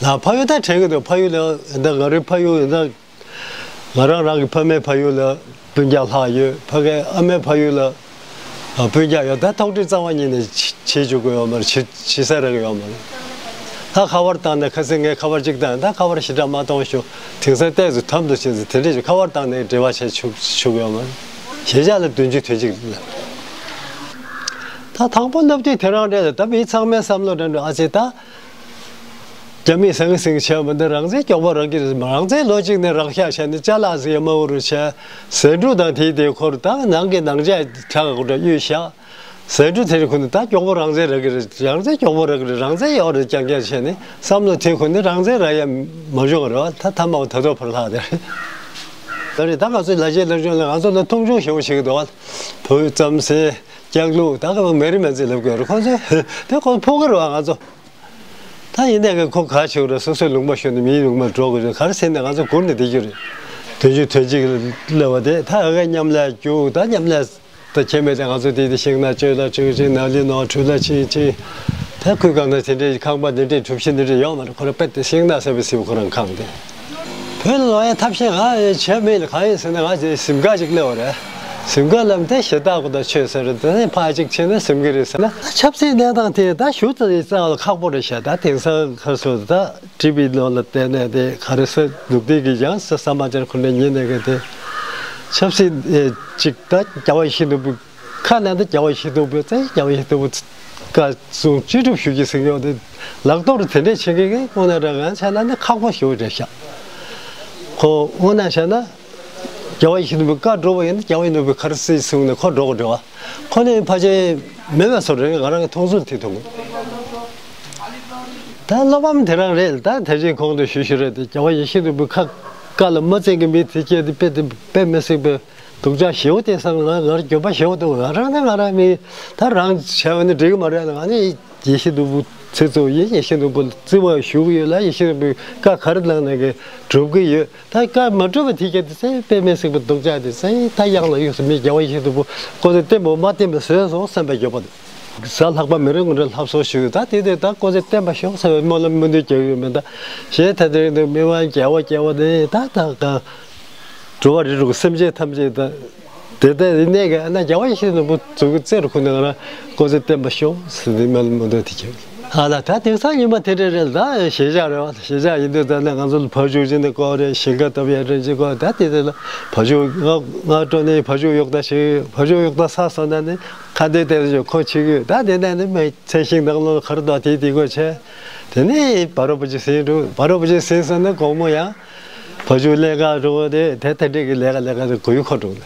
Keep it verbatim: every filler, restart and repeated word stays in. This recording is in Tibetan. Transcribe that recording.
ལ་ཕ་ཡུལ་ད་དྲན་གི་འདུག་ཕ་ཡུལ་ལ་ཡིན་ད་ང་རའི་ཕ་ཡུལ་ཡིན་ད། ང་རང་རང་གི་ཕ་མའི་ཕ་ཡུལ་ལ་སྤུན་ཀྱག་ལྷག་ཡོད། ཕ་གའི་ཨ་མའི་ཕ་ཡུལ་ལ་ཨ་སྤུན་ཀྱག་ཡོད། ད་ཐུག་འཕྲད་རྩ་བ་ཉིད་ནས་བྱེད་བཅུག་གི་ཡོད་མ་རེད། བྱེད་བྱེད་ས་རག་གི་ཡོད་མ་རེད། ད་ཁ་པར་བཏང་ནས་ཁ་སང་ངས་ཁ་པར་གཅིག་བཏང་། ད་ཁ་པར་ཞེ་དྲག་མ་གཏོང་ཞུ། དེང་སང་ཏོག་ཙམ་དམ་དུ་ཕྱིན་ཚེ་དེ་འདྲས་ཞུ། ཁ་པར་བཏང་ནས་འབྲེལ་བ་བྱེད་བཅུག་བཅུག་གི་ཡོད་མ་རེད། གཞིས་ཆགས་ལ་བདུན་ཅུ་དོན་གཅིག་ལ། ད་དང་པོ་སླེབས་དུས་དེ་རང་འདྲས་ལ། ད་མི་ཚང་མའི་བསམ་བློ་འདྲ་འདྲ་ཨ་ཙི་ད། རྒྱ་མིས་ཟང་ངེ་ཟིང་བྱས་པ་འདི་རང་བཙན་མགྱོགས་པོ་རག་གི་རེད། རང་བཙན་ལོ་གཅིག་ནས་རག་ཤག་བྱས་ནས་ཅ་ལག་ཟིག་ཡ་མ་འུ་རུ་བྱས། ཟས་འབྲུ་དང་དེའི་དེ་འཁོར་ད་ནང་གི་ནང་ཆས་དྲག་ག་འགྲོ་གཡུག་ཤག་ཟས་འབྲུ་དེ་རིགས་ཁོ་ནི་ད་མགྱོགས་པོ་རང་བཙན་རག་གི་རེད། རང་བཙན་མགྱོགས་པོ་རག་གི་རེད། རང་བཙན་ཡོད་རེད། རྐྱང་རྐྱང་བྱས་ནས་བསམ་བློ་དེ་ཁོ་ནི་རང་བཙན་རག་ཡ་མ་བྱུང་བ་རེད་བ། ད་ཐ་མ་བ་ད་དོ་ཕར་ལྷག་དེ་རེད། ད་རེད། ད་ང་ཚོའི་ལ་རྒྱའི་སློབ་སྦྱོང་ལ་ང་ཚོ་ལ་མཐོང་ཆུང་ཞེ་པོ་བྱེད་ཀྱི་འདུག་བ། བོད་རྩམ་ཟས་སྐྱག་ལུག་ད་ག་བ་མེ་རི་མེ་ཚེ་ལབ་དགོས་རེད། ཁོ་ཚོས་དེ་ཁོ་ཕོག་གི་རེད་བ། ང་ཚོ། ད་ཡིན་ནའི་ཁོ་ག་བྱེད་རེད། སོ་སོའི་ལུང་པ་ཤོར་ནས་མིའི་ལུང་པར་འགྲོ་དགོས་རེད། ག་རེ་ཟེར་ནས་ང་ཚོ་སྒུར་ནས་བསྡད་རྒྱུ་རེད། དོན་གཅིག་དོན་གཅིག་སླེབས་པ་དེ་ད་ཨ་ཁ་མཉམ་ལས་རྒྱུགས། ད་མཉམ་ལས་ད་ཁྱེད་མེད་དེ་ང་ཚོ་དེ་དེ་ཤིང་ནགས་གཅོད་ལ་གཅོད་ཅིང་ནགས་ལི་ནོར་འཁྲུལ་ལ་ཕྱིན་ཅིང་། ད་ཁོའི་སྒང་ན་དེ་འདྲའི་ཁང་པ་འདི་འདྲའི་གྲུ་བཞི་འདི་འདྲའི་ཡོད་མ་རེད། ཁོ་རང་དཔེ་དེ་ཤིང་ནགས་ཟེར་བའི་སྲིད་པ་ཁོ་རང་ཁང་དེ། བོད་ལ་ལོག་ཡ་ཐབས་ཤེས་ག་བྱས་མེད་ལ། གང་ཡིན་ཟེར་ན་ང་ཚོའི་གཟིམ་ཁ་ཅིག་སླེབས་པ་རེད། གཟིམ་ཁ་ལབ་དེ་ཞེ་དྲག་གོ་ད་ཆོས་ཟེར་རེད། དེ་ནས་ཕར་ཅིག་ཕྱིན་ན་གཟིམ་གི་རེད་ཟེར་ན། ཆབ་སྲིད་གནས་སྟངས་དེ་ད་ཞུ་ཙམ་ཡིན་ཙང་ལ་ཁག་པོ་རེད་ཤག་ད་དེང་སང་ཁ་སོ་ད་ཊི་ཝི་ནང་ལ་བལྟས་ནས་དེ་ག་རེ་ཟེར་འདུག་དེ་གི་ཡང་ས་ས་མ་ཅར་ཁོ་ནས་ཉན་ནས་གི་དེ་ཆབ་སྲིད་ཨེ་ཅིག་ད་རྒྱལ་བ་ཡིད་བཞིན་ནོར་བུ། ཁ་ནང་དུ་རྒྱལ་བ་ཡིད་བཞིན་ནོར་བུ་བཙན། རྒྱལ་བ་ཡིད་བཞིན་ནོར་བུ་བཀའ་གསུང་ཅི་སྒྲུབ་ཞུ་རྒྱུ་ཟེར་ཡོང་དུས་ལག་ཐོག་རུ་དེ་འདྲས་བྱེད་མཁན་གྱི་དངོས་གནས་རང་ང་བྱས་ན་ནི་ཁག་པོ་ཞེ་པོ་རེད་ཤག་ཁོ་དངོས་གནས་བྱས་ན་རྒྱལ་བ་ཡིད་བཞིན་ནོར་བུ་བཀའ་སྒྲུབ་པ་ཡིན་ན་རྒྱལ་བ་ཡིད་བཞིན་ནོར་བུ་ག་རེ་སྲིད་གསུངས་ནས་ཁོ་འགྲོ་དགོས་རེད་བ། ཁོ་ནི་ཕལ་ཆེར་མེད་པའི་བཟོ་འདྲ་རེད། ང་རང་གི་མཐོང་ཚུལ་དེ་མཐོང་གི། ད་བློ་ཕམ་དེ་རང་རེད། ད་དེ་རྗེས་གོང་དུ་ཞུ་ཞུ་རེད་དེ། རྒྱལ་བ་ཡིད་བཞིན་ནོར་བུ་བཀའ་བཀའ་ལ་མ་བརྩི་མཁན་མི་དེ་སྐད་དེ་དཔེ་དེ་དཔེ་མི་སྲིད་པའི། སྡུག་ཅག་ཞེ་པོ་དེ་སང་ང་ང་རྒྱུད་པ་ཞེ་པོ་འདུག་ང་རང་ནི་ང་རང་མི་ད་རང་བྱས་པ་ནི་འགྲིག་གི་མ་རེད་ལ། ང་ནི་ཡེ་ཤེས་ནོར་བུ་ཚེ་གཙོ་ཡིན། ཡེ་ཤེས་ནོར་བུ་ལ་བརྩི་བ་ཞུ་གི་ཡོད་ལ། ཡེ་ཤེས་ནོར་བུའི་བཀའ་ག་རེ་གནང་ནས་གི་སྒྲུབ་གི་ཡོད། ད་བཀའ་མ་སྒྲུབ་པ་དེ་གྱད་དེ་ཚེ་དཔེ་མི་སྲིད་པའི་སྡུག་ཅག་དེ་ཚེ་ད་གཡང་ལ་གཡུགས་སུ་མི་རྒྱལ་བ་ཡེ་ཤེས་ནོར་བུ་ཀོ་ཚེ་བརྟན་པོ་མ་བརྟན་པ་བཟོས་སོང་བསམ་པའི་འགྱོད་པ་འདུག་གཟའ་ལྷག་པ་མི་རེ་ངོ་རེ་ལྷ་གསོལ་ཞུ། ད་དེ་དེ་ད་ཀོ་ཚེ་བརྟན་པ་ཤོག་ཟེར་བའི་སྨོན་ལམ་སྨོན་འདུན་རྒྱག་གི་ཡོད་མེད། ད་གཞན་ད་དེ་རིང་འདུག་མི་དབང་རྒྱལ་བ་རྒྱལ་བ་དེ་ད་ད་ག་འགྲོ་བ་རིགས་དྲུག་སེམས་ཅན་ཐམས་ཅད་དང་། དེ་ལྟར་རིག་གནས་ཀྱི་ཨ་ན་རྒྱལ་བ་ཡེ་ཤེས་ནོར་བུ་ཟུག་གི་རྩེ་རུ་ཁུར་ནས་ང་རང་ཀོ་ཚེ་བརྟན་པ་ཤོག་ཟེར་ནས་སྨོན་ལམ་སྨོན་འདུན་དེ་བྱས། ཨ་ལ་ད་དེང་སང་ཉི་མ་དེ་འདྲ་རེད། ད་གཞིས་ཆགས་རེད་བ། གཞིས་ཆགས་ཡིན་དུས་ད་ནས་ང་ཚོ་ལ་བ་ཕྱུགས་ཅིག་ནས་བསྐོར་རེད། ཞིང་ཁ་བཏབ་ཡ་རེད་ཅིག་བསྐོར། ད་དེ་དེ་ལ་བ་ཕྱུགས་ང་ང་སྤྲོ་ནས་བ་ཕྱུགས་གཡོག་ད་ཞིག་བ་ཕྱུགས་གཡོག་ད་ས་སོ་ན་ནི་ཁ་འདོན་དེ་ཁོ་ཆིག་ཡོད། ད་དེ་ནས་ནི་མི་ཚེ་ཤིང་ནང་ལོ་ཁར་ད་དེ་དེ་དགོས་ཆེ། དེ་ནས་བ་རོ་བུ་ཅིག་ཟིན་འགྲོ། བ་རོ་བུ་ཅིག་ཟིན་སོང་ན་དགོང་མོ་ཡང་བ་ཕྱུགས་ལས་ཀ་འགྲོ་དེ་དེ་དེ་འདྲས་ཀྱི་ལས་ཀ་ལས་ཀ་དེ་གོ་ཡུ་ཁོ་འགྲོ།